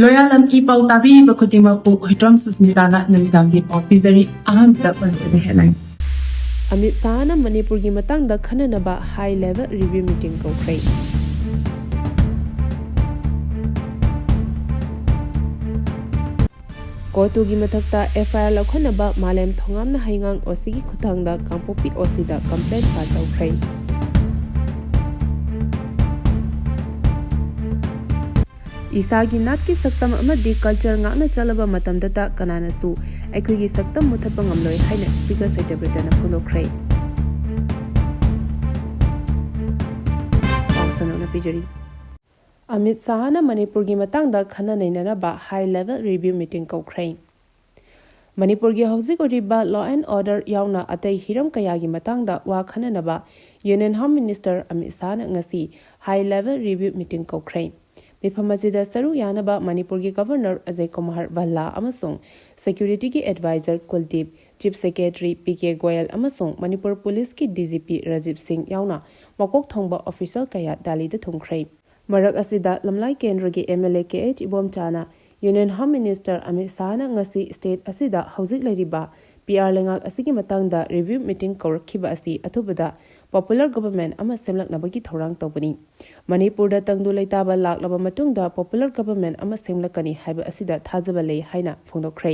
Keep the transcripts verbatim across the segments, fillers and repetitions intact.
ꯂꯣꯌꯥꯂꯝ E ꯄꯥꯎ ꯇꯥꯕꯤꯔꯤꯕ ꯈꯨꯗꯤꯡꯃꯛꯄꯨ ꯍꯨꯏꯗ꯭ꯔꯣꯝ ꯁꯨꯁꯃꯤꯇꯥꯅ ꯅꯨꯃꯤꯗꯥꯡꯒꯤ ꯄꯥꯎ ꯄꯤꯖꯔꯤ꯫ ꯑꯍꯥꯟꯕꯗ ꯄꯟꯖꯕ ꯍꯦꯠꯂꯥꯏꯟ꯫ ꯑꯃꯤꯠ ꯁꯥꯍꯅ ꯃꯅꯤꯄꯨꯔꯒꯤ ꯃꯇꯥꯡꯗ ꯈꯟꯅꯅꯕ ꯍꯥꯏ ꯂꯦꯚꯦꯜ ꯔꯤꯚ꯭ꯌꯨ ꯃꯤꯇꯤꯡ ꯀꯧꯈ꯭ꯔꯦ꯫ ꯀꯣꯇꯨꯒꯤ ꯃꯊꯛꯇ ꯑꯦꯐ ꯑꯥꯏ ꯑꯥꯔ ꯂꯧꯈꯠꯅꯕ ꯃꯥꯂꯦꯝ ꯊꯣꯉꯥꯝꯅ ꯍꯩꯉꯥꯡ ꯑꯣ ꯁꯤꯒꯤ ꯈꯨꯠꯊꯥꯡꯗ ꯀꯥꯡꯄꯣꯛꯄꯤ ꯑꯣ ꯁꯤꯗ ꯀꯝꯄ꯭ꯂꯦꯟ ꯐꯥꯏꯜ ꯇꯧꯈ꯭ꯔꯦ꯫ ꯏꯁꯥꯒꯤ ꯅꯥꯠꯀꯤ ꯁꯛꯇꯝ ꯑꯃꯗꯤ ꯀꯜꯆꯔ ꯉꯥꯛꯅ ꯆꯠꯂꯕ ꯃꯇꯝꯗꯇ ꯀꯅꯥꯅꯁꯨ ꯑꯩꯈꯣꯏꯒꯤ ꯁꯛꯇꯝ ꯃꯨꯊꯠꯄ ꯉꯝꯂꯣꯏ ꯍꯥꯏꯅ ꯁ꯭ꯄꯤꯀꯔ ꯁꯇ꯭ꯌꯕ꯭ꯔꯇꯅ ꯐꯣꯡꯗꯣꯛꯈ꯭ꯔꯦ꯫ ꯄꯥꯎ ꯁꯟꯗꯣꯛꯅ ꯄꯤꯖꯔꯤ꯫ ꯑꯃꯤꯠ ꯁꯥꯍꯅ ꯃꯅꯤꯄꯨꯔꯒꯤ ꯃꯇꯥꯡꯗ ꯈꯟꯅ ꯅꯩꯅꯅꯕ ꯍꯥꯏ ꯂꯦꯚꯦꯜ ꯔꯤꯚ꯭ꯌꯨ ꯃꯤꯇꯤꯡ ꯀꯧꯈ꯭ꯔꯦ꯫ ꯃꯅꯤꯄꯨꯔꯒꯤ ꯍꯧꯖꯤꯛ ꯑꯣꯏꯔꯤꯕ law and order ꯌꯥꯎꯅ ꯑꯇꯩ ꯍꯤꯔꯝ ꯀꯌꯥꯒꯤ ꯃꯇꯥꯡꯗ ꯋꯥ ꯈꯟꯅꯅꯕ ꯌꯨꯅꯤꯌꯟ ꯍꯣꯝ ꯃꯤꯅꯤꯁꯇꯔ ꯑꯃꯤꯠ ꯁꯥꯍꯅ ꯉꯁꯤ ꯍꯥꯏ ꯂꯦꯚꯦꯜ ꯔꯤꯚ꯭ꯌꯨ ꯃꯤꯇꯤꯡ ꯀꯧꯈ꯭ꯔꯦ꯫ ꯃꯤꯐꯝ ꯑꯁꯤꯗ ꯁꯔꯨꯛ ꯌꯥꯅꯕ ꯃꯅꯤꯄꯨꯔꯒꯤ ꯒꯚꯔꯅꯔ ꯑꯖꯌ ꯀꯨꯃꯥꯔ ꯚꯜꯂꯥ ꯑꯃꯁꯨꯡ ꯁꯦꯀ꯭ꯌꯨꯔꯤꯇꯤꯒꯤ adviser Kuldiep, chief secretary P K Goyal ꯑꯃꯁꯨꯡ ꯃꯅꯤꯄꯨꯔ ꯄꯨꯂꯤꯁꯀꯤ ꯗꯤ ꯖꯤ ꯄꯤ ꯔꯥꯖꯤꯕ ꯁꯤꯡ ꯌꯥꯎꯅ ꯃꯀꯣꯛ ꯊꯣꯡꯕ ꯑꯣꯐꯤꯁꯤꯌꯦꯜ ꯀꯌꯥ ꯗꯦꯜꯂꯤꯗ ꯊꯨꯡꯈ꯭ꯔꯦ꯫ ꯃꯔꯛ ꯑꯁꯤꯗ ꯂꯝꯂꯥꯏ ꯀꯦꯟꯗ꯭ꯔꯒꯤ M L A K H ꯏꯕꯣꯝꯆꯥꯅ ꯌꯨꯅꯤꯌꯟ ꯍꯣꯝ ꯃꯤꯅꯤꯁꯇꯔ ꯑꯃꯤꯠ ꯁꯥꯍꯅ ꯉꯁꯤ ꯁ꯭ꯇꯦꯠ ꯑꯁꯤꯗ ꯍꯧꯖꯤꯛ ꯂꯩꯔꯤꯕ ꯄꯤ ꯑꯥꯔ ꯂꯩꯉꯥꯛ ꯑꯁꯤꯒꯤ ꯃꯇꯥꯡꯗ ꯔꯤꯚ꯭ꯌꯨ ꯃꯤꯇꯤꯡ ꯀꯧꯔꯛꯈꯤꯕ ꯑꯁꯤ ꯑꯊꯨꯕꯗ ꯄꯣꯄꯨꯂꯔ ꯒꯚꯔꯟꯃꯦꯟꯠ ꯑꯃ ꯁꯦꯝꯂꯛꯅꯕꯒꯤ ꯊꯧꯔꯥꯡ ꯇꯧꯕꯅꯤ꯫ ꯃꯅꯤꯄꯨꯔꯗ ꯇꯪꯗꯨ ꯂꯩꯇꯥꯕ ꯂꯥꯛꯂꯕ ꯃꯇꯨꯡꯗ ꯄꯣꯄꯨꯂꯔ ꯒꯚꯔꯟꯃꯦꯟꯠ ꯑꯃ ꯁꯦꯝꯂꯛꯀꯅꯤ ꯍꯥꯏꯕ ꯑꯁꯤꯗ ꯊꯥꯖꯕ ꯂꯩ ꯍꯥꯏꯅ ꯐꯣꯡꯗꯣꯛꯈ꯭ꯔꯦ꯫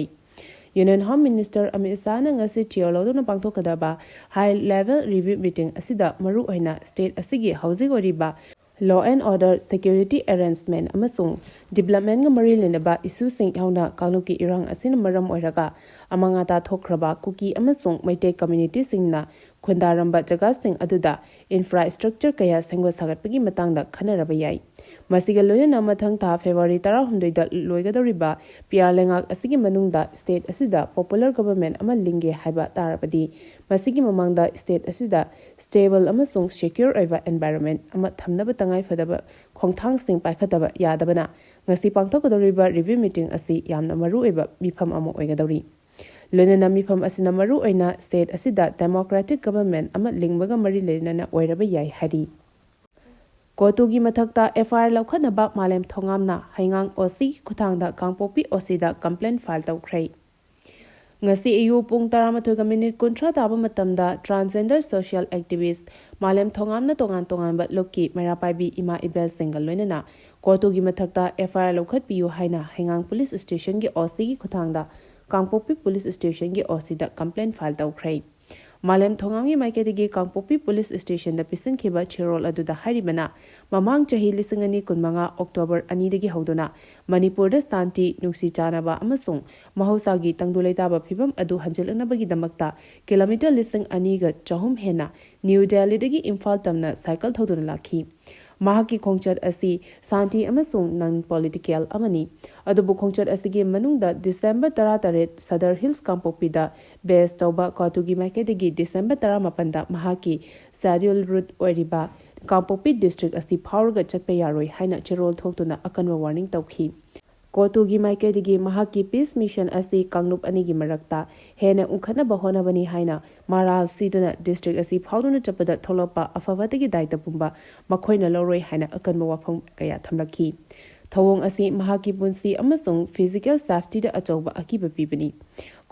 ꯌꯨꯅꯤꯌꯟ ꯍꯣꯝ ꯃꯤꯅꯤꯁꯇꯔ ꯑꯃꯤꯠ ꯁꯥꯍꯅ ꯉꯁꯤ ꯆꯤꯌꯔ ꯂꯧꯗꯨꯅ ꯄꯥꯡꯊꯣꯛꯀꯗꯕ ꯍꯥꯏ ꯂꯦꯚꯦꯜ ꯔꯤꯚ꯭ꯌꯨ ꯃꯤꯇꯤꯡ ꯑꯁꯤꯗ ꯃꯔꯨꯑꯣꯏꯅ ꯁ꯭ꯇꯦꯠ ꯑꯁꯤꯒꯤ ꯍꯧꯖꯤꯛ ꯑꯣꯏꯔꯤꯕ law and order, security arrangement ꯑꯃꯁꯨꯡ ꯗꯤꯕꯦꯂꯞꯃꯦꯟꯠꯒ ꯃꯔꯤ ꯂꯩꯅꯕ ꯏꯁꯨꯁꯤꯡ ꯌꯥꯎꯅ ꯀꯥꯡꯂꯨꯞꯀꯤ ꯏꯔꯥꯡ ꯑꯁꯤꯅ ꯃꯔꯝ ꯑꯣꯏꯔꯒ ꯑꯃꯥꯡ ꯑꯇꯥ ꯊꯣꯛꯈ꯭ꯔꯕ ꯀꯨꯀꯤ ꯑꯃꯁꯨꯡ ꯃꯩꯇꯩ ꯀꯝꯃ꯭ꯌꯨꯅꯤꯇꯤꯁꯤꯡꯅ ꯈꯨꯟꯗꯥꯔꯝꯕ ꯖꯒꯥꯁꯤꯡ ꯑꯗꯨꯗ ꯏꯟꯐ꯭ꯔꯥꯁ꯭ꯇ꯭ꯔꯛꯆꯔ ꯀꯌꯥ ꯁꯦꯝꯒꯠ ꯁꯥꯒꯠꯄꯒꯤ ꯃꯇꯥꯡꯗ ꯈꯟꯅꯔꯕ ꯌꯥꯏ꯫ ꯃꯁꯤꯒ ꯂꯣꯏꯅꯅ ꯃꯊꯪ ꯊꯥ ꯐꯦꯕ꯭ꯔꯨꯋꯥꯔꯤ ꯇꯔꯥꯍꯨꯝꯗꯣꯏꯗ ꯂꯣꯏꯒꯗꯧꯔꯤꯕ ꯄꯤ ꯑꯥꯔ ꯂꯩꯉꯥꯛ ꯑꯁꯤꯒꯤ ꯃꯅꯨꯡꯗ ꯁ꯭ꯇꯦꯠ ꯑꯁꯤꯗ ꯄꯣꯄꯨꯂꯔ ꯒꯚꯔꯟꯃꯦꯟꯠ ꯑꯃ ꯂꯤꯡꯒꯦ ꯍꯥꯏꯕ ꯇꯥꯔꯕꯗꯤ, ꯃꯁꯤꯒꯤ ꯃꯃꯥꯡꯗ ꯁ꯭ꯇꯦꯠ ꯑꯁꯤꯗ ꯁ꯭ꯇꯦꯕꯜ ꯑꯃꯁꯨꯡ ꯁꯦꯀ꯭ꯌꯨꯔ ꯑꯣꯏꯕ ꯑꯦꯟꯚꯥꯏꯔꯟꯃꯦꯟꯠ ꯑꯃ ꯊꯝꯅꯕ ꯇꯉꯥꯏꯐꯗꯕ ꯈꯣꯡꯊꯥꯡꯁꯤꯡ ꯄꯥꯏꯈꯠꯇꯕ ꯌꯥꯗꯕꯅ ꯉꯁꯤ ꯄꯥꯡꯊꯣꯛꯀꯗꯧꯔꯤꯕ ꯔꯤꯚ꯭ꯌꯨ ꯃꯤꯇꯤꯡ ꯑꯁꯤ ꯌꯥꯝꯅ ꯃꯔꯨꯑꯣꯏꯕ ꯃꯤꯐꯝ ꯑꯃ ꯑꯣꯏꯒꯗꯧꯔꯤ꯫ ꯂꯣꯏꯅꯅ ꯃꯤꯐꯝ ꯑꯁꯤꯅ ꯃꯔꯨꯑꯣꯏꯅ ꯁ꯭ꯇꯦꯠ ꯑꯁꯤꯗ ꯗꯦꯃꯣꯀ꯭ꯔꯦꯇꯤꯛ ꯒꯚꯔꯟꯃꯦꯟꯠ ꯑꯃ ꯂꯤꯡꯕꯒ ꯃꯔꯤ ꯂꯩꯅꯅ ꯑꯣꯏꯔꯕ ꯌꯥꯏ ꯍꯥꯏꯔꯤ꯫ ꯀꯣꯇꯨꯒꯤ ꯃꯊꯛꯇ F I R ꯂꯧꯈꯠꯅꯕ ꯃꯥꯂꯦꯝ ꯊꯣꯉꯥꯝꯅ ꯍꯩꯉꯥꯡ O C ꯒꯤ ꯈꯨꯠꯊꯥꯡꯗ ꯀꯥꯡꯄꯣꯛꯄꯤ O C ꯗ complaint file ꯇꯧꯈ꯭ꯔꯦ꯫ ꯉꯁꯤ ꯑꯌꯨꯛ ꯄꯨꯡ ꯇꯔꯥꯃꯥꯊꯣꯏꯒ ꯃꯤꯅꯤꯠ ꯀꯨꯟꯊ꯭ꯔꯥ ꯇꯥꯕ ꯃꯇꯝꯗ transgender social activist ꯃꯥꯂꯦꯝ ꯊꯣꯉꯥꯝꯅ ꯇꯣꯉꯥꯟ ꯇꯣꯉꯥꯟꯕ ꯂꯨꯞꯀꯤ ꯃꯩꯔꯥ ꯄꯥꯏꯕꯤ ꯏꯃꯥ ꯏꯕꯦꯜꯁꯤꯡꯒ ꯂꯣꯏꯅꯅ ꯀꯣꯇꯨꯒꯤ ꯃꯊꯛꯇ F I R ꯂꯧꯈꯠꯄꯤꯌꯨ ꯍꯥꯏꯅ ꯍꯩꯉꯥꯡ police station ꯒꯤ O C ꯒꯤ ꯈꯨꯠꯊꯥꯡꯗ ꯀꯥꯡꯄꯣꯛꯄꯤ police station ꯒꯤ O C ꯗ complaint file ꯇꯧꯈ꯭ꯔꯦ꯫ ꯃꯥꯂꯦꯝ ꯊꯣꯉꯥꯝꯒꯤ ꯃꯥꯏꯀꯩꯗꯒꯤ ꯀꯥꯡꯄꯣꯛꯄꯤ police station ꯗ ꯄꯤꯁꯤꯟꯈꯤꯕ ꯆꯦꯔꯣꯜ ꯑꯗꯨꯗ ꯍꯥꯏꯔꯤꯕꯅ, ꯃꯃꯥꯡ ꯆꯍꯤ ꯂꯤꯁꯤꯡ ꯑꯅꯤ ꯀꯨꯟꯃꯉꯥ October ꯑꯅꯤꯗꯒꯤ ꯍꯧꯗꯨꯅ ꯃꯅꯤꯄꯨꯔꯗ ꯁꯥꯟꯇꯤ, ꯅꯨꯡꯁꯤ ꯆꯥꯟꯅꯕ ꯑꯃꯁꯨꯡ ꯃꯍꯧꯁꯥꯒꯤ ꯇꯪꯗꯨ ꯂꯩꯇꯥꯕ ꯐꯤꯕꯝ ꯑꯗꯨ ꯍꯟꯖꯤꯜꯂꯛꯅꯕꯒꯤꯗꯃꯛꯇ kilometre ꯂꯤꯁꯤꯡ ꯑꯅꯤꯒ ꯆꯍꯨꯝ ꯍꯦꯟꯅ ꯅ꯭ꯌꯨ ꯗꯦꯜꯂꯤꯗꯒꯤ ꯏꯝꯐꯥꯜ ꯇꯝꯅ ꯁꯥꯏꯀꯜ ꯊꯧꯗꯨꯅ ꯂꯥꯛꯈꯤ꯫ ꯃꯍꯥꯛꯀꯤ ꯈꯣꯡꯆꯠ ꯑꯁꯤ ꯁꯥꯟꯇꯤ ꯑꯃꯁꯨꯡ non political ꯑꯃꯅꯤ꯫ ꯑꯗꯨꯕꯨ ꯈꯣꯡꯆꯠ ꯑꯁꯤꯒꯤ ꯃꯅꯨꯡꯗ December ꯇꯔꯥꯇꯔꯦꯠ ꯁꯗꯔ ꯍꯤꯜꯁ ꯀꯥꯡꯄꯣꯛꯄꯤꯗ base ꯇꯧꯕ ꯀꯣꯇꯨꯒꯤ ꯃꯥꯏꯀꯩꯗꯒꯤ December ꯇꯔꯥꯃꯥꯄꯟꯗ ꯃꯍꯥꯛꯀꯤ schedule route ꯑꯣꯏꯔꯤꯕ ꯀꯥꯡꯄꯣꯛꯄꯤ district ꯑꯁꯤ ꯐꯥꯎꯔꯒ ꯆꯠꯄ ꯌꯥꯔꯣꯏ ꯍꯥꯏꯅ ꯆꯦꯔꯣꯜ ꯊꯣꯛꯇꯨꯅ ꯑꯀꯟꯕ warning ꯇꯧꯈꯤ꯫ ꯀꯣꯇꯨꯒꯤ ꯃꯥꯏꯀꯩꯗꯒꯤ ꯃꯍꯥꯛꯀꯤ peace mission ꯑꯁꯤ ꯀꯥꯡꯂꯨꯞ ꯑꯅꯤꯒꯤ ꯃꯔꯛꯇ ꯍꯦꯟꯅ ꯎꯡꯈꯠꯅꯕ ꯍꯣꯠꯅꯕꯅꯤ ꯍꯥꯏꯅ ꯃꯔꯥꯜ ꯁꯤꯗꯨꯅ district ꯑꯁꯤ ꯐꯥꯎꯗꯨꯅ ꯆꯠꯄꯗ ꯊꯣꯛꯂꯛꯄ ꯑꯐ ꯐꯠꯇꯒꯤ ꯗꯥꯏꯇ ꯄꯨꯝꯕ ꯃꯈꯣꯏꯅ ꯂꯧꯔꯣꯏ ꯍꯥꯏꯅ ꯑꯀꯟꯕ ꯋꯥꯐꯝ ꯀꯌꯥ ꯊꯝꯂꯛꯈꯤ꯫ ꯊꯧꯑꯣꯡ ꯑꯁꯤ ꯃꯍꯥꯛꯀꯤ ꯄꯨꯟꯁꯤ ꯑꯃꯁꯨꯡ physical safety ꯗ ꯑꯆꯧꯕ ꯑꯀꯤꯕ ꯄꯤꯕꯅꯤ꯫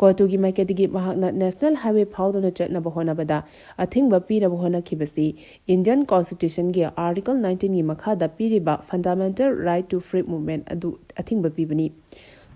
ꯀꯣꯇꯨꯒꯤ ꯃꯥꯏꯀꯩꯗꯒꯤ ꯃꯍꯥꯛꯅ National Highway ꯐꯥꯎꯗꯨꯅ ꯆꯠꯅꯕ ꯍꯣꯠꯅꯕꯗ ꯑꯊꯤꯡꯕ ꯄꯤꯅꯕ ꯍꯣꯠꯅꯈꯤꯕꯁꯤ Indian Constitution ꯒꯤ Article nineteen ꯒꯤ ꯃꯈꯥꯗ ꯄꯤꯔꯤꯕ fundamental right to free movement ꯑꯗꯨ ꯑꯊꯤꯡꯕ ꯄꯤꯕꯅꯤ꯫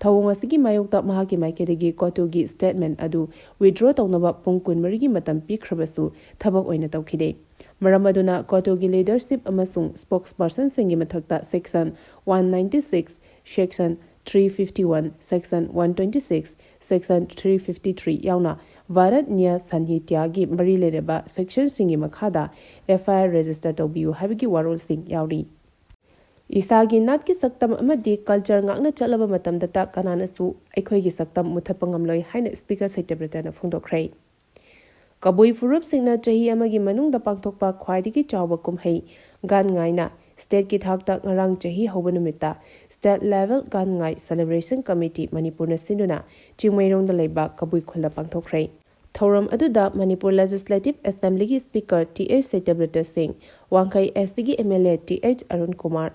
ꯊꯧꯑꯣꯡ ꯑꯁꯤꯒꯤ ꯃꯥꯌꯣꯛꯇ ꯃꯍꯥꯛꯀꯤ ꯃꯥꯏꯀꯩꯗꯒꯤ ꯀꯣꯇꯨꯒꯤ statement ꯑꯗꯨ withdraw ꯇꯧꯅꯕ ꯄꯨꯡ ꯀꯨꯟꯃꯔꯤꯒꯤ ꯃꯇꯝ ꯄꯤꯈ꯭ꯔꯕꯁꯨ ꯊꯕꯛ ꯑꯣꯏꯅ ꯇꯧꯈꯤꯗꯦ꯫ ꯃꯔꯝ ꯑꯗꯨꯅ ꯀꯣꯇꯨꯒꯤ leadership ꯑꯃꯁꯨꯡ spokespersonꯁꯤꯡꯒꯤ ꯃꯊꯛꯇ Section one ninety six, Section three fifty one, Section one twenty six, Section three fifty three ꯌꯥꯎꯅ ꯚꯥꯔꯠ ꯅ꯭ꯌꯥ ꯁꯟꯍꯤꯇ꯭ꯌꯥꯒꯤ ꯃꯔꯤ ꯂꯩꯅꯕ sectionꯁꯤꯡꯒꯤ ꯃꯈꯥꯗ F I R register ꯇꯧꯕꯤꯌꯨ ꯍꯥꯏꯕꯒꯤ ꯋꯥꯔꯣꯜꯁꯤꯡ ꯌꯥꯎꯔꯤ꯫ ꯏꯁꯥꯒꯤ ꯅꯥꯠꯀꯤ ꯁꯛꯇꯝ ꯑꯃꯗꯤ culture ꯉꯥꯛꯅ ꯆꯠꯂꯕ ꯃꯇꯝꯗꯇ ꯀꯅꯥꯅꯁꯨ ꯑꯩꯈꯣꯏꯒꯤ ꯁꯛꯇꯝ ꯃꯨꯊꯠꯄ ꯉꯝꯂꯣꯏ ꯍꯥꯏꯅ Speaker ꯁꯇ꯭ꯌꯕ꯭ꯔꯇꯅ ꯐꯣꯡꯗꯣꯛꯈ꯭ꯔꯦ꯫ ꯀꯕꯨꯏ ꯐꯨꯔꯨꯞꯁꯤꯡꯅ ꯆꯍꯤ ꯑꯃꯒꯤ ꯃꯅꯨꯡꯗ ꯄꯥꯡꯊꯣꯛꯄ ꯈ꯭ꯋꯥꯏꯗꯒꯤ ꯆꯥꯎꯕ ꯀꯨꯝꯍꯩ ꯒꯥꯟ ꯉꯥꯏꯅ stateꯀꯤ ꯊꯥꯛꯇ ꯉꯔꯥꯡ ꯆꯍꯤ ꯍꯧꯕ ꯅꯨꯃꯤꯠꯇ State Level ꯒꯥꯟ ꯉꯥꯏ Celebration Committee ꯃꯅꯤꯄꯨꯔꯅ ꯁꯤꯟꯗꯨꯅ ꯆꯤꯡꯃꯩꯔꯣꯡꯗ ꯂꯩꯕ ꯀꯕꯨꯏ ꯈꯨꯜꯗ ꯄꯥꯡꯊꯣꯛꯈ꯭ꯔꯦ꯫ ꯊꯧꯔꯝ ꯑꯗꯨꯗ ꯃꯅꯤꯄꯨꯔ ꯂꯦꯖꯤꯁꯂꯦꯇꯤꯚ ꯑꯦꯁꯦꯝꯕ꯭ꯂꯤꯒꯤ speaker T H Satyabrata Singh, Wangkhei S ꯇꯤꯒꯤ M L A T H Arun Kumar,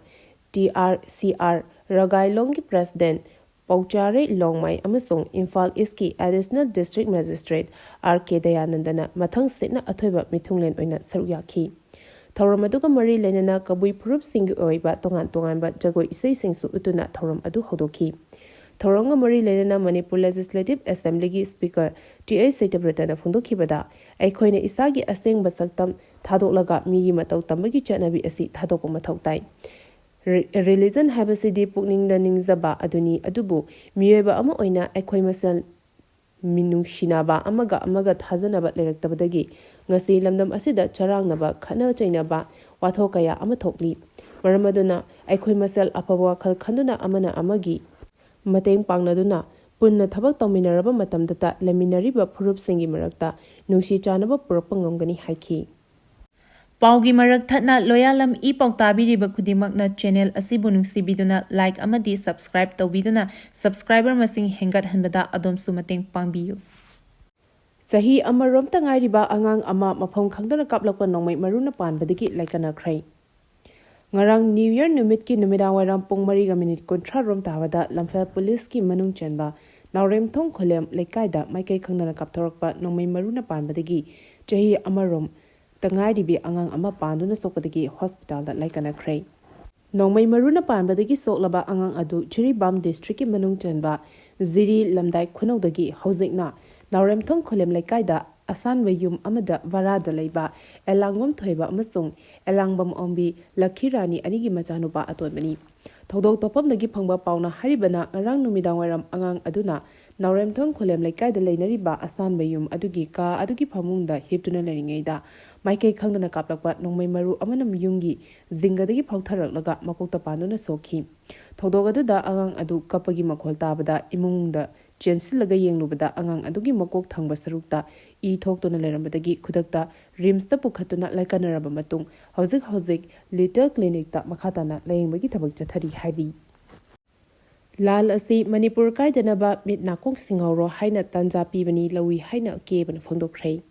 T R C R ꯔꯒꯥꯏꯂꯣꯡꯒꯤ ꯄ꯭ꯔꯦꯁꯤꯗꯦꯟꯠ ꯄꯧꯆꯥꯔꯩ ꯂꯣꯡꯃꯥꯏ ꯑꯃꯁꯨꯡ ꯏꯝꯐꯥꯜ ꯏꯁꯀꯤ additional district magistrate R K ꯗꯌꯥꯅꯟꯗꯅ ꯃꯊꯪ ꯁꯤꯠꯅ ꯑꯊꯣꯏꯕ ꯃꯤꯊꯨꯡꯂꯦꯟ ꯑꯣꯏꯅ ꯁꯔꯨꯛ ꯌꯥꯈꯤ꯫ ꯊꯧꯔꯝ ꯑꯗꯨꯒ ꯃꯔꯤ ꯂꯩꯅꯅ ꯀꯕꯨꯏ ꯐꯨꯔꯨꯞꯁꯤꯡꯒꯤ ꯑꯣꯏꯕ ꯇꯣꯉꯥꯟ ꯇꯣꯉꯥꯟꯕ ꯖꯒꯣꯏ ꯏꯁꯩꯁꯤꯡꯁꯨ ꯎꯠꯇꯨꯅ ꯊꯧꯔꯝ ꯑꯗꯨ ꯍꯧꯗꯣꯛꯈꯤ꯫ ꯊꯧꯔꯝꯒ ꯃꯔꯤ ꯂꯩꯅꯅ ꯃꯅꯤꯄꯨꯔ ꯂꯦꯖꯤꯁꯂꯦꯇꯤꯚ ꯑꯦꯁꯦꯝꯕ꯭ꯂꯤꯒꯤ ꯁ꯭ꯄꯤꯀꯔ ꯇꯤ ꯑꯦꯆ ꯁꯇ꯭ꯌꯕ꯭ꯔꯇꯅ ꯐꯣꯡꯗꯣꯛꯈꯤꯕꯗ, ꯑꯩꯈꯣꯏꯅ ꯏꯁꯥꯒꯤ ꯑꯁꯦꯡꯕ ꯁꯛꯇꯝ ꯊꯥꯗꯣꯛꯂꯒ ꯃꯤꯒꯤ ꯃꯇꯧ ꯇꯝꯕꯒꯤ ꯆꯠꯅꯕꯤ ꯑꯁꯤ ꯊꯥꯗꯣꯛꯄ ꯃꯊꯧ ꯇꯥꯏ꯫ ꯔꯤ-, ꯔꯤꯂꯤꯖꯟ ꯍꯥꯏꯕꯁꯤꯗꯤ ꯄꯨꯛꯅꯤꯡꯗ ꯅꯤꯡꯖꯕ ꯑꯗꯨꯅꯤ, ꯑꯗꯨꯕꯨ ꯃꯤꯑꯣꯏꯕ ꯑꯃ ꯑꯣꯏꯅ ꯑꯩꯈꯣꯏ ꯃꯁꯦꯜ ꯃꯤꯅꯨꯡꯁꯤꯅꯕ, ꯑꯃꯒ ꯑꯃꯒ ꯊꯥꯖꯅꯕ ꯂꯩꯔꯛꯇꯕꯗꯒꯤ ꯉꯁꯤ ꯂꯝꯗꯝ ꯑꯁꯤꯗ ꯆꯔꯥꯡꯅꯕ, ꯈꯠꯅ ꯆꯩꯅꯕ, ꯋꯥꯊꯣꯛ ꯀꯌꯥ ꯑꯃ ꯊꯣꯛꯂꯤ꯫ ꯃꯔꯝ ꯑꯗꯨꯅ ꯑꯩꯈꯣꯏ ꯃꯁꯦꯜ ꯑꯐꯕ ꯋꯥꯈꯜ ꯈꯟꯗꯨꯅ ꯑꯃꯅ ꯑꯃꯒꯤ ꯃꯇꯦꯡ ꯄꯥꯡꯅꯗꯨꯅ ꯄꯨꯟꯅ ꯊꯕꯛ ꯇꯧꯃꯤꯟꯅꯔꯕ ꯃꯇꯝꯗꯇ ꯂꯩꯃꯤꯟꯅꯔꯤꯕ ꯐꯨꯔꯨꯞꯁꯤꯡꯒꯤ ꯃꯔꯛꯇ ꯅꯨꯡꯁꯤ ꯆꯥꯟꯅꯕ ꯄꯨꯔꯛꯄ ꯉꯝꯒꯅꯤ ꯍꯥꯏꯈꯤ꯫ ꯄꯥꯎꯒꯤ ꯃꯔꯛ ꯊꯠꯅ ꯂꯣꯌꯥꯂꯝ ꯏ ꯄꯥꯎ ꯇꯥꯕꯤꯔꯤꯕ ꯈꯨꯗꯤꯡꯃꯛꯅ ꯆꯦꯅꯦꯜ ꯑꯁꯤꯕꯨ ꯅꯨꯡꯁꯤꯕꯤꯗꯨꯅ ꯂꯥꯏꯛ ꯑꯃꯗꯤ ꯁꯕꯁꯀ꯭ꯔꯥꯏꯕ ꯇꯧꯕꯤꯗꯨꯅ ꯁꯕꯁꯀ꯭ꯔꯥꯏꯕꯔ ꯃꯁꯤꯡ ꯍꯦꯟꯒꯠꯍꯟꯕꯗ ꯑꯗꯣꯝꯁꯨ ꯃꯇꯦꯡ ꯄꯥꯡꯕꯤꯌꯨ꯫ ꯆꯍꯤ ꯑꯃꯔꯣꯝꯇ ꯉꯥꯏꯔꯤꯕ ꯑꯉꯥꯡ ꯑꯃ ꯃꯐꯝ ꯈꯪꯗꯅ ꯀꯥꯞꯂꯛꯄ ꯅꯣꯡꯃꯩ ꯃꯔꯨꯅ ꯄꯥꯟꯕꯗꯒꯤ ꯂꯥꯏꯀꯠꯅꯈ꯭ꯔꯦ꯫ ꯉꯔꯥꯡ ꯅ꯭ꯌꯨ ꯌꯔ ꯅꯨꯃꯤꯠꯀꯤ ꯅꯨꯃꯤꯗꯥꯡ ꯋꯥꯏꯔꯝ ꯄꯨꯡ ꯃꯔꯤꯒ ꯃꯤꯅꯤꯠ ꯀꯨꯟꯊ꯭ꯔꯥ ꯔꯣꯝ ꯇꯥꯕꯗ ꯂꯝꯐꯦꯜ ꯄꯨꯂꯤꯁꯀꯤ ꯃꯅꯨꯡ ꯆꯟꯕ ꯅꯥꯎꯔꯦꯝꯊꯣꯡ ꯈꯨꯂꯦꯝ ꯂꯩꯀꯥꯏꯗ ꯃꯥꯏꯀꯩ ꯈꯪꯗꯅ ꯀꯥꯞꯊꯣꯔꯛꯄ ꯅꯣꯡꯃꯩ ꯃꯔꯨꯅ ꯄꯥꯟꯕꯗꯒꯤ ꯆꯍꯤ ꯑꯃꯔꯣꯝ ꯇ ꯉꯥꯏꯔꯤꯕꯤ ꯑꯉꯥꯡ ꯑꯃ ꯄꯥꯟꯗꯨꯅ ꯁꯣꯛꯄꯗꯒꯤ ꯍꯣꯁꯄꯤꯇꯥꯜꯗ ꯂꯥꯏꯀꯠꯅꯈ꯭ꯔꯦ꯫ ꯅꯣꯡꯃꯩ ꯃꯔꯨꯅ ꯄꯥꯟꯕꯗꯒꯤ ꯁꯣꯛꯂꯕ ꯑꯉꯥꯡ ꯑꯗꯨ ꯖꯤꯔꯤꯕꯥꯝ ꯗꯤꯁꯇ꯭ꯔꯤꯛꯀꯤ ꯃꯅꯨꯡ ꯆꯟꯕ ꯖꯤꯔꯤ ꯂꯝꯗꯥꯏ ꯈꯨꯅꯧꯗꯒꯤ ꯍꯧꯖꯤꯛꯅ ꯅꯥꯎꯔꯦꯝꯊꯣꯡ ꯈꯨꯂꯦꯝ ꯂꯩꯀꯥꯏꯗ ꯑꯁꯥꯟꯕ ꯌꯨꯝ ꯑꯃꯗ ꯚꯔꯥꯗ ꯂꯩꯕ ꯑꯦꯂꯥꯡꯕꯝ ꯊꯣꯏꯕ ꯑꯃꯁꯨꯡ ꯑꯦꯂꯥꯡꯕꯝ ꯑꯣꯝꯕꯤ ꯂꯛꯈꯤ ꯔꯥꯅꯤ ꯑꯅꯤꯒꯤ ꯃꯆꯥꯅꯨꯄꯥ ꯑꯇꯣꯟꯕꯅꯤ꯫ ꯊꯧꯗꯣꯛ ꯊꯣꯛꯐꯝꯗꯒꯤ ꯐꯪꯕ ꯄꯥꯎꯅ ꯍꯥꯏꯔꯤꯕꯅ, ꯉꯔꯥꯡ ꯅꯨꯃꯤꯗꯥꯡ ꯋꯥꯏꯔꯝ ꯑꯉꯥꯡ ꯑꯗꯨꯅ ꯅꯥꯎꯔꯦꯝꯊꯣꯡ ꯈꯨꯂꯦꯝ ꯂꯩꯀꯥꯏꯗ ꯂꯩꯅꯔꯤꯕ ꯑꯁꯥꯟꯕ ꯌꯨꯝ ꯑꯗꯨꯒꯤ ꯀꯥ ꯑꯗꯨꯒꯤ ꯐꯃꯨꯡꯗ ꯍꯤꯞꯇꯨꯅ ꯂꯩꯔꯤꯉꯩꯗ ꯃꯥꯏꯀꯩ ꯈꯪꯗꯅ ꯀꯥꯞꯂꯛꯄ ꯅꯣꯡꯃꯩ ꯃꯔꯨ ꯑꯃꯅ ꯌꯨꯝꯒꯤ ꯖꯤꯡꯒꯗꯒꯤ ꯐꯥꯎꯊꯔꯛꯂꯒ ꯃꯀꯣꯛꯇ ꯄꯥꯟꯗꯨꯅ ꯁꯣꯛꯈꯤ꯫ ꯊꯧꯗꯣꯛ ꯑꯗꯨꯗ ꯑꯉꯥꯡ ꯑꯗꯨ ꯀꯞꯄꯒꯤ ꯃꯈꯣꯜ ꯇꯥꯕꯗ ꯏꯃꯨꯡꯗ ꯆꯦꯟꯁꯤꯜꯂꯒ ꯌꯦꯡꯂꯨꯕꯗ ꯑꯉꯥꯡ ꯑꯗꯨꯒꯤ ꯃꯀꯣꯛ ꯊꯪꯕ ꯁꯔꯨꯛꯇ ꯏ ꯊꯣꯛꯇꯨꯅ ꯂꯩꯔꯝꯕꯗꯒꯤ ꯈꯨꯗꯛꯇ ꯔꯤꯝꯁꯇ ꯄꯨꯈꯠꯇꯨꯅ ꯂꯥꯏꯀꯠꯅꯔꯕ ꯃꯇꯨꯡ ꯍꯧꯖꯤꯛ ꯍꯧꯖꯤꯛ ꯂꯤꯇꯜ ꯀ꯭ꯂꯤꯅꯤꯛꯇ ꯃꯈꯥ ꯇꯥꯅ ꯂꯥꯌꯦꯡꯕꯒꯤ ꯊꯕꯛ ꯆꯠꯊꯔꯤ ꯍꯥꯏꯔꯤ꯫ ꯂꯥꯜ ꯑꯁꯤ ꯃꯅꯤꯄꯨꯔ ꯀꯥꯏꯗꯅꯕ ꯃꯤꯠ ꯅꯥꯀꯣꯡ ꯁꯤꯡꯍꯧꯔꯣ ꯍꯥꯏꯅ ꯇꯥꯟꯖꯥ ꯄꯤꯕꯅꯤ ꯂꯧꯏ ꯍꯥꯏꯅ ꯑꯀꯦꯕꯅ ꯐꯣꯡꯗꯣꯛꯈ꯭ꯔꯦ꯫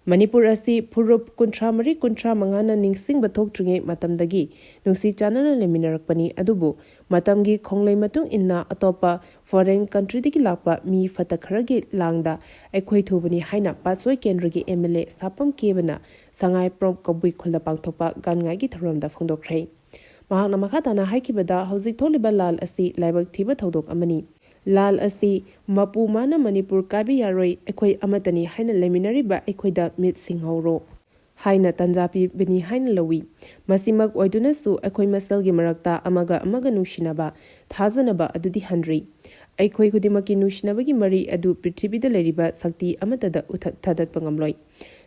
ꯃꯅꯤꯄꯨꯔ ꯑꯁꯤ ꯐꯨꯔꯨꯞ ꯀꯨꯟꯊ꯭ꯔꯥ ꯃꯔꯤ ꯀꯨꯟꯊ꯭ꯔꯥ ꯃꯉꯥꯅ ꯅꯤꯡꯁꯤꯡꯕ ꯊꯣꯛꯇ꯭ꯔꯤꯉꯩ ꯃꯇꯝꯗꯒꯤ ꯅꯨꯡꯁꯤ ꯆꯥꯟꯅꯅ ꯂꯩꯃꯤꯟꯅꯔꯛꯄꯅꯤ꯫ ꯑꯗꯨꯕꯨ ꯃꯇꯝꯒꯤ ꯈꯣꯡꯂꯩ ꯃꯇꯨꯡ ꯏꯟꯅ ꯑꯇꯣꯞꯄ foreign countryꯗꯒꯤ ꯂꯥꯛꯄ ꯃꯤ ꯐꯠꯇ ꯈꯔꯒꯤ ꯂꯥꯡꯗ ꯑꯩꯈꯣꯏ ꯊꯨꯕꯅꯤ ꯍꯥꯏꯅ ꯄꯥꯠꯁꯣꯏ ꯀꯦꯟꯗ꯭ꯔꯒꯤ M L A ꯁꯥꯄꯝ ꯀꯦꯕꯅ ꯁꯉꯥꯏ ꯄ꯭ꯔꯣꯞ ꯀꯕꯨꯏ ꯈꯨꯜꯗ ꯄꯥꯡꯊꯣꯛꯄ ꯒꯥꯟꯉꯥꯏꯒꯤ ꯊꯧꯔꯝꯗ ꯐꯣꯡꯗꯣꯛꯈ꯭ꯔꯦ꯫ ꯃꯍꯥꯛꯅ ꯃꯈꯥ ꯇꯥꯅ ꯍꯥꯏꯈꯤꯕꯗ, ꯍꯧꯖꯤꯛ ꯊꯣꯛꯂꯤꯕ ꯂꯥꯜ ꯑꯁꯤ ꯂꯥꯏꯕꯛ ꯊꯤꯕ ꯊꯧꯗꯣꯛ ꯑꯃꯅꯤ꯫ ꯂꯥꯜ ꯑꯁꯤ ꯃꯄꯨ ꯃꯥꯅ ꯃꯅꯤꯄꯨꯔ ꯀꯥꯏꯕ ꯌꯥꯔꯣꯏ, ꯑꯩꯈꯣꯏ ꯑꯃꯠꯇꯅꯤ ꯍꯥꯏꯅ ꯂꯩꯃꯤꯟꯅꯔꯤꯕ ꯑꯩꯈꯣꯏꯗ ꯃꯤꯠ ꯁꯤꯡꯍꯧꯔꯣ ꯍꯥꯏꯅ ꯇꯥꯟꯖꯥ ꯄꯤꯕꯅꯤ ꯍꯥꯏꯅ ꯂꯧꯏ꯫ ꯃꯁꯤꯃꯛ ꯑꯣꯏꯗꯨꯅꯁꯨ ꯑꯩꯈꯣꯏ ꯃꯁꯦꯜꯒꯤ ꯃꯔꯛꯇ ꯑꯃꯒ ꯑꯃꯒ ꯅꯨꯡꯁꯤꯅꯕ, ꯊꯥꯖꯅꯕ ꯑꯗꯨꯗꯤ ꯍꯟꯗ꯭ꯔꯤ꯫ ꯑꯩꯈꯣꯏ ꯈꯨꯗꯤꯡꯃꯛꯀꯤ ꯅꯨꯡꯁꯤꯅꯕꯒꯤ ꯃꯔꯤ ꯑꯗꯨ ꯄ꯭ꯔꯤꯊꯤꯕꯤꯗ ꯂꯩꯔꯤꯕ ꯁꯛꯇꯤ ꯑꯃꯠꯇꯗ ꯎꯊꯠ ꯊꯥꯗꯠꯄ ꯉꯝꯂꯣꯏ꯫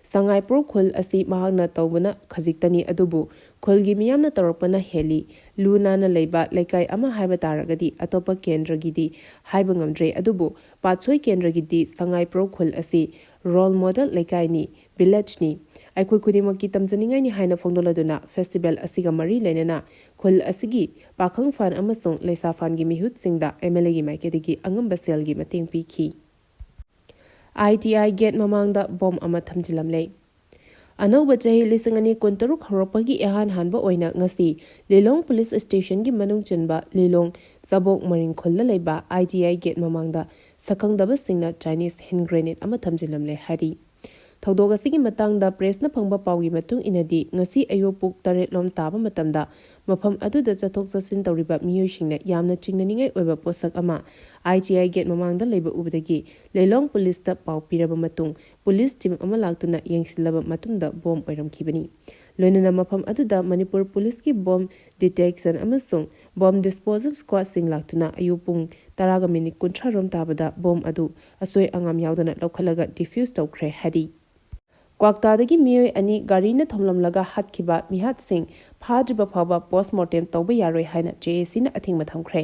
ꯁꯉꯥꯏꯄ꯭ꯔꯧ ꯈꯨꯜ ꯑꯁꯤ ꯃꯍꯥꯛꯅ ꯇꯧꯕꯅ ꯈꯖꯤꯛꯇꯅꯤ, ꯑꯗꯨꯕꯨ ꯈꯨꯜꯒꯤ ꯃꯤꯌꯥꯝꯅ ꯇꯧꯔꯛꯄꯅ ꯍꯦꯜꯂꯤ꯫ ꯂꯨ ꯅꯥꯟꯅ ꯂꯩꯕ ꯂꯩꯀꯥꯏ ꯑꯃ ꯍꯥꯏꯕ ꯇꯥꯔꯒꯗꯤ ꯑꯇꯣꯞꯄ ꯀꯦꯟꯗ꯭ꯔꯒꯤꯗꯤ ꯍꯥꯏꯕ ꯉꯝꯗ꯭ꯔꯦ, ꯑꯗꯨꯕꯨ ꯄꯥꯠꯁꯣꯏ ꯀꯦꯟꯗ꯭ꯔꯒꯤꯗꯤ ꯁꯉꯥꯏꯄ꯭ꯔꯧ ꯈꯨꯜ ꯑꯁꯤ role model ꯂꯩꯀꯥꯏꯅꯤ, villageꯅꯤ꯫ ꯑꯩꯈꯣꯏ ꯈꯨꯗꯤꯡꯃꯛꯀꯤ ꯇꯝꯖꯅꯤꯡꯉꯥꯏꯅꯤ ꯍꯥꯏꯅ ꯐꯣꯡꯗꯣꯛꯂꯗꯨꯅ festival ꯑꯁꯤꯒ ꯃꯔꯤ ꯂꯩꯅꯅ ꯈꯨꯜ ꯑꯁꯤꯒꯤ ꯄꯥꯈꯪ ꯐꯥꯟ ꯑꯃꯁꯨꯡ ꯂꯩꯁꯥ ꯐꯥꯟꯒꯤ ꯃꯤꯍꯨꯠꯁꯤꯡꯗ M L Aꯒꯤ ꯃꯥꯏꯀꯩꯗꯒꯤ ꯑꯉꯝꯕ ꯁꯦꯜꯒꯤ ꯃꯇꯦꯡ ꯄꯤꯈꯤ꯫ I T I gate ꯃꯃꯥꯡꯗ ꯕꯣꯝ ꯑꯃ ꯊꯝꯖꯤꯜꯂꯝꯂꯦ꯫ ꯑꯅꯧꯕ ꯆꯍꯤ ꯂꯤꯁꯤꯡ ꯑꯅꯤ ꯀꯨꯟꯇꯔꯨꯛ ꯍꯧꯔꯛꯄꯒꯤ ꯏꯍꯥꯟ ꯍꯥꯟꯕ ꯑꯣꯏꯅ ꯉꯁꯤ ꯂꯤꯂꯣꯡ police stationꯒꯤ ꯃꯅꯨꯡ ꯆꯟꯕ ꯂꯤꯂꯣꯡ ꯆꯕꯣꯛ ꯃꯔꯤꯡ ꯈꯨꯜꯗ ꯂꯩꯕ I T I gate ꯃꯃꯥꯡꯗ ꯁꯛꯈꯪꯗꯕꯁꯤꯡꯅ Chinese hand grenade ꯑꯃ ꯊꯝꯖꯤꯜꯂꯝꯂꯦ ꯍꯥꯏꯔꯤ꯫ ꯊꯧꯗꯣꯛ ꯑꯁꯤꯒꯤ ꯃꯇꯥꯡꯗ pressꯅ ꯐꯪꯕ ꯄꯥꯎꯒꯤ ꯃꯇꯨꯡ ꯏꯟꯅꯗꯤ, ꯉꯁꯤ ꯑꯌꯨꯛ ꯄꯨꯡ ꯇꯔꯦꯠ ꯂꯣꯝ ꯇꯥꯕ ꯃꯇꯝꯗ ꯃꯐꯝ ꯑꯗꯨꯗ ꯆꯠꯊꯣꯛ ꯆꯠꯁꯤꯟ ꯇꯧꯔꯤꯕ ꯃꯤꯑꯣꯏꯁꯤꯡꯅ ꯌꯥꯝꯅ ꯆꯤꯡꯅꯅꯤꯡꯉꯥꯏ ꯑꯣꯏꯕ ꯄꯣꯠꯁꯛ ꯑꯃ I T I gate ꯃꯃꯥꯡꯗ ꯂꯩꯕ ꯎꯕꯗꯒꯤ ꯂꯤꯂꯣꯡ policeꯇ ꯄꯥꯎ ꯄꯤꯔꯕ ꯃꯇꯨꯡ, police team ꯑꯃ ꯂꯥꯛꯇꯨꯅ ꯌꯦꯡꯁꯤꯜꯂꯕ ꯃꯇꯨꯡꯗ ꯕꯣꯝ ꯑꯣꯏꯔꯝꯈꯤꯕꯅꯤ꯫ ꯂꯣꯏꯅꯅ ꯃꯐꯝ ꯑꯗꯨꯗ ꯃꯅꯤꯄꯨꯔ policeꯀꯤ bomb detection ꯑꯃꯁꯨꯡ bomb disposal squadꯁꯤꯡ ꯂꯥꯛꯇꯨꯅ ꯑꯌꯨꯛ ꯄꯨꯡ ꯇꯔꯥꯒ ꯃꯤꯅꯤꯠ ꯀꯨꯟꯊ꯭ꯔꯥ ꯔꯣꯝ ꯇꯥꯕꯗ ꯕꯣꯝ ꯑꯗꯨ ꯑꯁꯣꯏ ꯑꯉꯥꯝ ꯌꯥꯎꯗꯅ ꯂꯧꯈꯠꯂꯒ defuse ꯇꯧꯈ꯭ꯔꯦ ꯍꯥꯏꯔꯤ꯫ ꯀ꯭ꯋꯥꯛꯇꯥꯗꯒꯤ ꯃꯤꯑꯣꯏ ꯑꯅꯤ ꯒꯥꯔꯤꯅ ꯊꯣꯝꯂꯝꯂꯒ ꯍꯥꯠꯈꯤꯕ ꯃꯤꯍꯥꯠꯁꯤꯡ ꯐꯥꯗ꯭ꯔꯤꯕ ꯐꯥꯎꯕ post mortem ꯇꯧꯕ ꯌꯥꯔꯣꯏ ꯍꯥꯏꯅ J A Cꯅ ꯑꯊꯤꯡꯕ ꯊꯝꯈ꯭ꯔꯦ꯫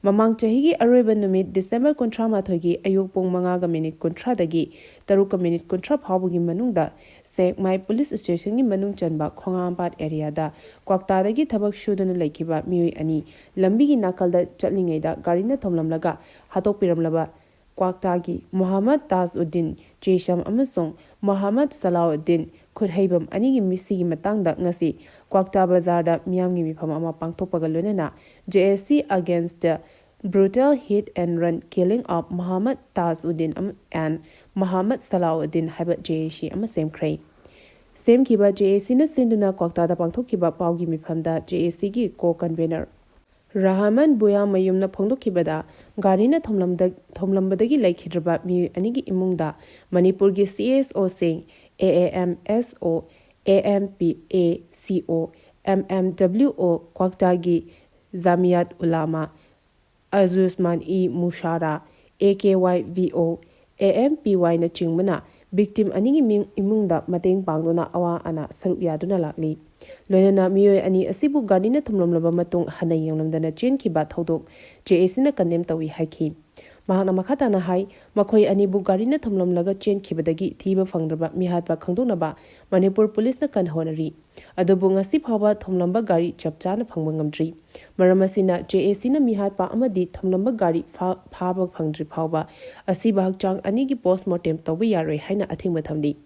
ꯃꯃꯥꯡ ꯆꯍꯤꯒꯤ ꯑꯔꯣꯏꯕ ꯅꯨꯃꯤꯠ December ꯀꯨꯟꯊ꯭ꯔꯥ ꯃꯥꯊꯣꯏꯒꯤ ꯑꯌꯨꯛ ꯄꯨꯡ ꯃꯉꯥꯒ ꯃꯤꯅꯤꯠ ꯀꯨꯟꯊ꯭ꯔꯥꯗꯒꯤ ꯇꯔꯨꯛꯀ ꯃꯤꯅꯤꯠ ꯀꯨꯟꯊ꯭ꯔꯥ ꯐꯥꯎꯕꯒꯤ ꯃꯅꯨꯡꯗ ꯁꯦꯛꯃꯥꯏ ꯄꯨꯂꯤꯁ ꯁ꯭ꯇꯦꯁꯟꯒꯤ ꯃꯅꯨꯡ ꯆꯟꯕ ꯈꯣꯡꯉꯥꯝꯄꯥꯠ ꯑꯦꯔꯤꯌꯥꯗ ꯀ꯭ꯋꯥꯛꯇꯥꯗꯒꯤ ꯊꯕꯛ ꯁꯨꯗꯨꯅ ꯂꯩꯈꯤꯕ ꯃꯤꯑꯣꯏ ꯑꯅꯤ ꯂꯝꯕꯤꯒꯤ ꯅꯥꯀꯜꯗ ꯆꯠꯂꯤꯉꯩꯗ ꯒꯥꯔꯤꯅ ꯊꯣꯝꯂꯝꯂꯒ ꯍꯥꯠꯇꯣꯛꯄꯤꯔꯝꯂꯕ ꯀ꯭ꯋꯥꯛꯇꯥꯒꯤ ꯃꯣꯍꯥꯃꯗ ꯇꯥꯖꯎꯗꯤꯟ ꯆꯦꯁꯝ ꯑꯃꯁꯨꯡ ꯃꯣꯍꯥꯃꯗ ꯁꯂꯥꯎꯗꯤꯟ ꯈꯨꯠꯍꯩꯕꯝ ꯑꯅꯤꯒꯤ ꯃꯤꯁꯤꯒꯤ ꯃꯇꯥꯡꯗ ꯉꯁꯤ ꯀ꯭ꯋꯥꯛꯇꯥ ꯕꯖꯥꯔꯗ ꯃꯤꯌꯥꯝꯒꯤ ꯃꯤꯐꯝ ꯑꯃ ꯄꯥꯡꯊꯣꯛꯄꯒ ꯂꯣꯏꯅꯅ J A C against the brutal hit and run killing of Mohammad Tajuddin and Mohammad Salahuddin ꯍꯥꯏꯕ J A C ꯑꯃ ꯁꯦꯝꯈ꯭ꯔꯦ꯫ ꯁꯦꯝꯈꯤꯕ J A Cꯅ ꯁꯤꯟꯗꯨꯅ ꯀ꯭ꯋꯥꯛꯇꯥꯗ ꯄꯥꯡꯊꯣꯛꯈꯤꯕ ꯄꯥꯎꯒꯤ ꯃꯤꯐꯝꯗ J A Cꯒꯤ co-convener ꯔꯍꯃꯟ ꯕꯨꯌꯥꯃꯌꯨꯝꯅ ꯐꯣꯡꯗꯣꯛꯈꯤꯕꯗ, ꯒꯥꯔꯤꯅ ꯊꯣꯝꯂꯝꯗ-, ꯊꯣꯝꯂꯝꯕꯗꯒꯤ ꯂꯩꯈꯤꯗ꯭ꯔꯕ ꯃꯤꯑꯣꯏ ꯑꯅꯤꯒꯤ ꯏꯃꯨꯡꯗ ꯃꯅꯤꯄꯨꯔꯒꯤ C S Oꯁꯤꯡ, A A M S O, A M P A C O, M M W O, ꯀ꯭ꯋꯥꯛꯇꯥꯒꯤ ꯖꯥꯃꯤꯌꯥꯠ ꯎꯂꯥꯃꯥ, ꯑꯖꯨꯁꯃꯥꯟ ꯏ ꯃꯨꯁꯥꯔꯥ, A K Y V O, A M P Y ꯅꯆꯤꯡꯕꯅ victim ꯑꯅꯤꯒꯤ ꯃꯤꯡ ꯏꯃꯨꯡꯗ ꯃꯇꯦꯡ ꯄꯥꯡꯗꯨꯅ ꯑꯋꯥ ꯑꯅꯥ ꯁꯔꯨꯛ ꯌꯥꯗꯨꯅ ꯂꯥꯛꯂꯤ꯫ ꯂꯣꯏꯅꯅ ꯃꯤꯑꯣꯏ ꯑꯅꯤ ꯑꯁꯤꯕꯨ ꯒꯥꯔꯤꯅ ꯊꯣꯝꯂꯝꯂꯕ ꯃꯇꯨꯡ ꯍꯟꯅ ꯌꯦꯡꯂꯝꯗꯅ ꯆꯦꯟꯈꯤꯕ ꯊꯧꯗꯣꯛ J A Cꯅ condemn ꯇꯧꯏ ꯍꯥꯏꯈꯤ꯫ ꯃꯍꯥꯛꯅ ꯃꯈꯥ ꯇꯥꯅ ꯍꯥꯏ, ꯃꯈꯣꯏ ꯑꯅꯤꯕꯨ ꯒꯥꯔꯤꯅ ꯊꯣꯝꯂꯝꯂꯒ ꯆꯦꯟꯈꯤꯕꯗꯒꯤ ꯊꯤꯕ ꯐꯪꯗ꯭ꯔꯕ ꯃꯤꯍꯥꯠꯄ ꯈꯪꯗꯣꯛꯅꯕ ꯃꯅꯤꯄꯨꯔ ꯄꯨꯂꯤꯁꯅ ꯀꯟꯅ ꯍꯣꯠꯅꯔꯤ꯫ ꯑꯗꯨꯕꯨ ꯉꯁꯤ ꯐꯥꯎꯕ ꯊꯣꯝꯂꯝꯕ ꯒꯥꯔꯤ ꯆꯞ ꯆꯥꯅ ꯐꯪꯕ ꯉꯝꯗ꯭ꯔꯤ꯫ ꯃꯔꯝ ꯑꯁꯤꯅ J A Cꯅ ꯃꯤꯍꯥꯠꯄ ꯑꯃꯗꯤ ꯊꯣꯝꯂꯝꯕ ꯒꯥꯔꯤ ꯐꯥ-, ꯐꯥꯕ ꯐꯪꯗ꯭ꯔꯤ ꯐꯥꯎꯕ ꯑꯁꯤꯕ ꯍꯛꯆꯥꯡ ꯑꯅꯤꯒꯤ post mortem ꯇꯧꯕ ꯌꯥꯔꯣꯏ ꯍꯥꯏꯅ ꯑꯊꯤꯡꯕ ꯊꯝꯂꯤ꯫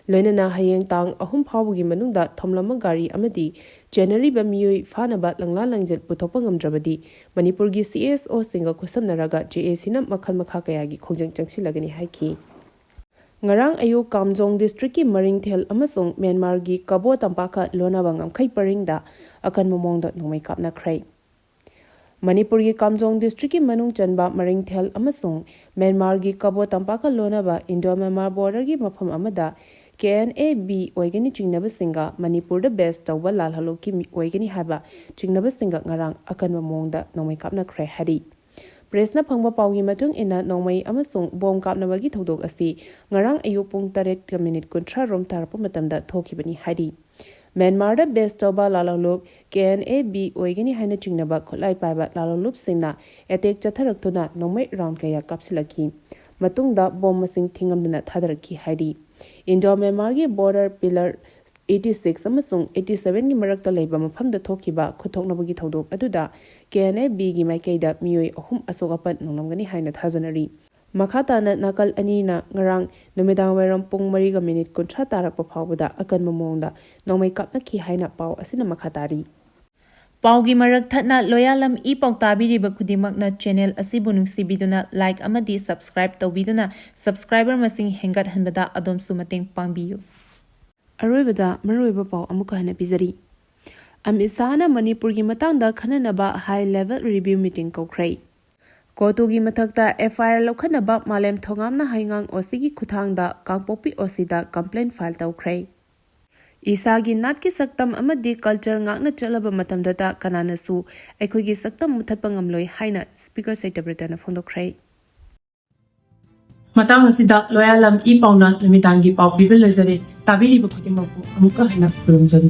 ꯂꯣꯏꯅꯅ ꯍꯌꯦꯡ ꯇꯥꯡ ꯑꯍꯨꯝ ꯐꯥꯎꯕꯒꯤ ꯃꯅꯨꯡꯗ ꯊꯣꯝꯂꯝꯕ ꯒꯥꯔꯤ ꯑꯃꯗꯤ ꯆꯦꯟꯅꯔꯤꯕ ꯃꯤꯑꯣꯏ ꯐꯥꯅꯕ ꯂꯪꯂꯥ ꯂꯪꯖꯦꯜ ꯄꯨꯊꯣꯛꯄ ꯉꯝꯗ꯭ꯔꯕꯗꯤ ꯃꯅꯤꯄꯨꯔꯒꯤ C S Oꯁꯤꯡꯒ ꯈꯨꯠꯁꯝꯅꯔꯒ J A Cꯅ ꯃꯈꯜ ꯃꯈꯥ ꯀꯌꯥꯒꯤ ꯈꯣꯡꯖꯪ ꯆꯪꯁꯤꯜꯂꯒꯅꯤ ꯍꯥꯏꯈꯤ꯫ ꯉꯔꯥꯡ ꯑꯌꯨꯛ ꯀꯥꯝꯖꯣꯡ districtꯀꯤ ꯃꯔꯤꯡꯊꯦꯜ ꯑꯃꯁꯨꯡ ꯃ꯭ꯌꯥꯟꯃꯥꯔꯒꯤ ꯀꯕꯣ ꯇꯝꯄꯥꯛꯀ ꯂꯣꯟꯅꯕ ꯉꯝꯈꯩ ꯄꯔꯤꯡꯗ ꯑꯀꯟꯕ ꯃꯑꯣꯡꯗ ꯅꯣꯡꯃꯩ ꯀꯥꯞꯅꯈ꯭ꯔꯦ꯫ ꯃꯅꯤꯄꯨꯔꯒꯤ ꯀꯥꯝꯖꯣꯡ districtꯀꯤ ꯃꯅꯨꯡ ꯆꯟꯕ ꯃꯔꯤꯡꯊꯦꯜ ꯑꯃꯁꯨꯡ ꯃ꯭ꯌꯥꯟꯃꯥꯔꯒꯤ ꯀꯕꯣ ꯇꯝꯄꯥꯛꯀ ꯂꯣꯟꯅꯕ Indo Myanmar borderꯒꯤ ꯃꯐꯝ ꯑꯃꯗ K N A B ꯑꯣꯏꯒꯅꯤ ꯆꯤꯡꯅꯕꯁꯤꯡꯒ ꯃꯅꯤꯄꯨꯔꯗ base ꯇꯧꯕ ꯂꯥꯜꯍꯧꯂꯨꯞꯀꯤ ꯃꯤ ꯑꯣꯏꯒꯅꯤ ꯍꯥꯏꯕ ꯆꯤꯡꯅꯕꯁꯤꯡꯒ ꯉꯔꯥꯡ ꯑꯀꯟꯕ ꯃꯑꯣꯡꯗ ꯅꯣꯡꯃꯩ ꯀꯥꯞꯅꯈ꯭ꯔꯦ ꯍꯥꯏꯔꯤ꯫ Pressꯅ ꯐꯪꯕ ꯄꯥꯎꯒꯤ ꯃꯇꯨꯡ ꯏꯟꯅ, ꯅꯣꯡꯃꯩ ꯑꯃꯁꯨꯡ bomb ꯀꯥꯞꯅꯕꯒꯤ ꯊꯧꯗꯣꯛ ꯑꯁꯤ ꯉꯔꯥꯡ ꯑꯌꯨꯛ ꯄꯨꯡ ꯇꯔꯦꯠꯀ ꯃꯤꯅꯤꯠ ꯀꯨꯟꯊ꯭ꯔꯥ ꯔꯣꯝ ꯇꯥꯔꯛꯄ ꯃꯇꯝꯗ ꯊꯣꯛꯈꯤꯕꯅꯤ ꯍꯥꯏꯔꯤ꯫ ꯃ꯭ꯌꯥꯟꯃꯥꯔꯗ ꯕꯦꯁ ꯇꯧꯕ ꯂꯥꯂꯣꯡꯂꯨꯞ ꯀꯦ ꯑꯦꯟ ꯑꯦ ꯕꯤ ꯑꯣꯏꯒꯅꯤ ꯍꯥꯏꯅ ꯆꯤꯡꯅꯕ ꯈꯨꯠꯂꯥꯏ ꯄꯥꯏꯕ ꯂꯥꯂꯣꯡꯂꯨꯞꯁꯤꯡꯅ ꯑꯦꯇꯦꯛ ꯆꯠꯊꯔꯛꯇꯨꯅ ꯅꯣꯡꯃꯩ ꯔꯥꯎꯟ ꯀꯌꯥ ꯀꯥꯞꯁꯤꯜꯂꯛꯈꯤ꯫ ꯃꯇꯨꯡꯗ ꯕꯣꯝ ꯃꯁꯤꯡ ꯊꯤꯉꯝꯗꯅ ꯊꯥꯗꯔꯛꯈꯤ ꯍꯥꯏꯔꯤ꯫ ꯏꯟꯗꯣ ꯃ꯭ꯌꯥꯟꯃꯥꯔꯒꯤ ꯕꯣꯔꯗꯔ ꯄꯤꯂꯔ eighty six ꯑꯃꯁꯨꯡ eighty seven ꯒꯤ ꯃꯔꯛꯇ ꯂꯩꯕ ꯃꯐꯝꯗ ꯊꯣꯛꯈꯤꯕ ꯈꯨꯠꯊꯣꯛꯅꯕꯒꯤ ꯊꯧꯗꯣꯛ ꯑꯗꯨꯗ ꯀꯦ ꯑꯦꯟ ꯑꯦ ꯕꯤꯒꯤ ꯃꯥꯏꯀꯩꯗ ꯃꯤꯑꯣꯏ ꯑꯍꯨꯝ ꯑꯁꯣꯛ ꯑꯄꯟ ꯅꯪꯂꯝꯒꯅꯤ ꯍꯥꯏꯅ ꯊꯥꯖꯅꯔꯤ꯫ ꯃꯈꯥ ꯇꯥꯅ ꯅꯥꯀꯜ ꯑꯅꯤꯅ ꯉꯔꯥꯡ ꯅꯨꯃꯤꯗꯥꯡ ꯋꯥꯏꯔꯝ ꯄꯨꯡ ꯃꯔꯤꯒ ꯃꯤꯅꯤꯠ ꯀꯨꯟꯊ꯭ꯔꯥ ꯇꯥꯔꯛꯄ ꯐꯥꯎꯕꯗ ꯑꯀꯟꯕ ꯃꯑꯣꯡꯗ ꯅꯣꯡꯃꯩ ꯀꯥꯞꯅꯈꯤ ꯍꯥꯏꯅ ꯄꯥꯎ ꯑꯁꯤꯅ ꯃꯈꯥ ꯇꯥꯔꯤ꯫ ꯄꯥꯎꯒꯤ ꯃꯔꯛ ꯊꯠꯅ ꯂꯣꯌꯥꯂꯝ ꯏ ꯄꯥꯎ ꯇꯥꯕꯤꯔꯤꯕ ꯈꯨꯗꯤꯡꯃꯛꯅ ꯆꯦꯅꯦꯜ ꯑꯁꯤꯕꯨ ꯅꯨꯡꯁꯤꯕꯤꯗꯨꯅ ꯂꯥꯏꯛ ꯑꯃꯗꯤ ꯁꯕꯁꯀ꯭ꯔꯥꯏꯕ ꯇꯧꯕꯤꯗꯨꯅ ꯁꯕꯁꯀ꯭ꯔꯥꯏꯕꯔ ꯃꯁꯤꯡ ꯍꯦꯟꯒꯠꯍꯟꯕꯗ ꯑꯗꯣꯝꯁꯨ ꯃꯇꯦꯡ ꯄꯥꯡꯕꯤꯌꯨ꯫ ꯑꯔꯣꯏꯕꯗ ꯃꯔꯨꯑꯣꯏꯕ ꯄꯥꯎ ꯑꯃꯨꯛꯀ ꯍꯟꯅ ꯄꯤꯖꯔꯤ꯫ ꯑꯃꯤꯠ ꯁꯥꯍꯅ ꯃꯅꯤꯄꯨꯔꯒꯤ ꯃꯇꯥꯡꯗ ꯈꯟꯅꯅꯕ ꯍꯥꯏ ꯂꯦꯚꯦꯜ ꯔꯤꯚ꯭ꯌꯨ ꯃꯤꯇꯤꯡ ꯀꯧꯈ꯭ꯔꯦ꯫ ꯀꯣꯇꯨꯒꯤ ꯃꯊꯛꯇ ꯑꯦꯐ ꯑꯥꯏ ꯑꯥꯔ ꯂꯧꯈꯠꯅꯕ ꯃꯥꯂꯦꯝ ꯊꯣꯉꯥꯝꯅ ꯍꯩꯉꯥꯡ ꯑꯣ ꯁꯤꯒꯤ ꯈꯨꯠꯊꯥꯡꯗ ꯀꯥꯡꯄꯣꯛꯄꯤ ꯑꯣ ꯁꯤꯗ ꯀꯝꯄ꯭ꯂꯦꯟ ꯐꯥꯏꯜ ꯇꯧꯈ꯭ꯔꯦ꯫ ꯏꯁꯥꯒꯤ ꯅꯥꯠꯀꯤ ꯁꯛꯇꯝ ꯑꯃꯗꯤ ꯀꯜꯆꯔ ꯉꯥꯛꯅ ꯆꯠꯂꯕ ꯃꯇꯝꯗꯇ ꯀꯅꯥꯅꯁꯨ ꯑꯩꯈꯣꯏꯒꯤ ꯁꯛꯇꯝ ꯃꯨꯊꯠꯄ ꯉꯝꯂꯣꯏ ꯍꯥꯏꯅ ꯁ꯭ꯄꯤꯀꯔ ꯁꯇ꯭ꯌꯕ꯭ꯔꯇꯅ ꯐꯣꯡꯗꯣꯛꯈ꯭ꯔꯦ꯫ ꯃꯇꯥꯡ ꯑꯁꯤꯗ ꯂꯣꯌꯥꯂꯝ ꯏ ꯄꯥꯎꯅ ꯅꯨꯃꯤꯗꯥꯡꯒꯤ ꯄꯥꯎ ꯄꯤꯕ ꯂꯣꯏꯖꯔꯦ꯫ ꯇꯥꯕꯤꯔꯤꯕ ꯈꯨꯗꯤꯡꯃꯛꯄꯨ ꯑꯃꯨꯛꯀ ꯍꯟꯅ ꯈꯨꯔꯨꯝꯖꯔꯤ꯫